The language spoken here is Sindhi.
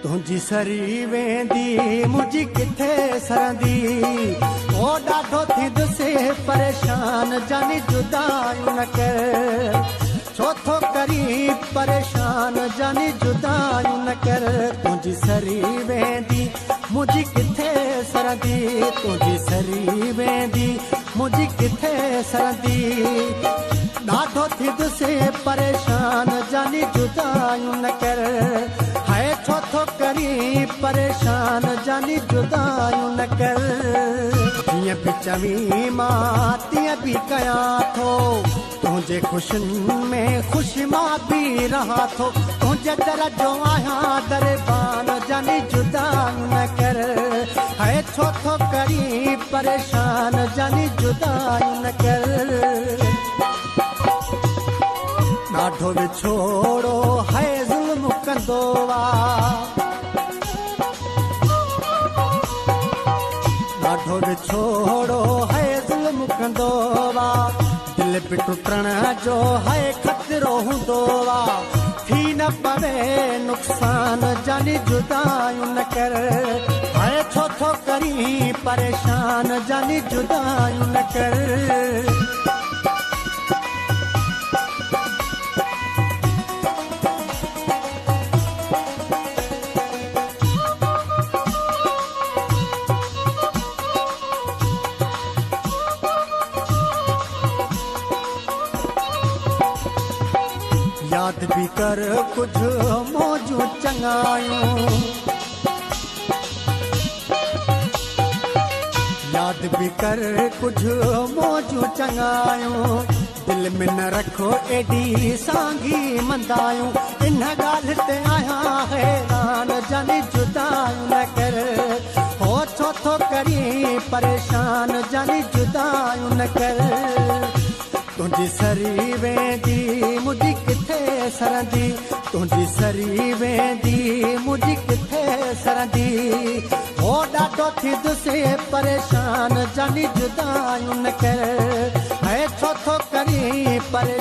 تنهنجي سري ويندي منهنجي ڪٿي سرندي او ڏاڍو ٿيندس پريشان جاني جدايون نه ڪر ڇو ٿو ڪرين پريشان جاني جدايون نه ڪر تنهنجي سري ويندي منهنجي ڪٿي سرندي تنهنجي سري ويندي منهنجي ڪٿي سرندي ڏاڍو ٿيندس پريشان جاني جدايون نه ڪر هاء ڇو ٿو ڪرين پريشان جاني جدايون نه ڪر جيئن به چوين مان تيئن به ڪيان ٿو تنهنجي خوشين ۾ خوش مان به رهان ٿو تنهنجي در جو آهيان دربان جاني جدايون نه ڪر هاء ڇو ٿو ڪرين پريشان جاني جدايون نه ڪر ڏاڍو وڇوڙو هاء ظلم ڪندو آ ڏاڍو وڇوڙو هاء ظلم ڪندو آ دل به ٽٽڻ جو هاء خطرو هوندو آ ٿي نه پوي نقصان جاني جدايون نه ڪر هاء ڇو ٿو ڪرين پريشان جاني جدايون نه ڪر. ياد به ڪر ڪجهه منهنجون چڱايون ياد به ڪر ڪجهه منهنجون چڱايون دل ۾ نه رکو ايڏي سانگي مندايون ان ڳالهه تي آهيان حيران جاني جدايون نه ڪر هو ڇو ٿو ڪرين پريشان جاني جدايون نه ڪر تنهنجي سري ويندي منهنجي ڪٿي سرندي تنهنجي سري ويندي منهنجي ڪٿي سرندي هو ڏاڍو ٿيندس پريشان جاني جدايون نه ڪر هاء ڇو ٿو ڪرين پريشان.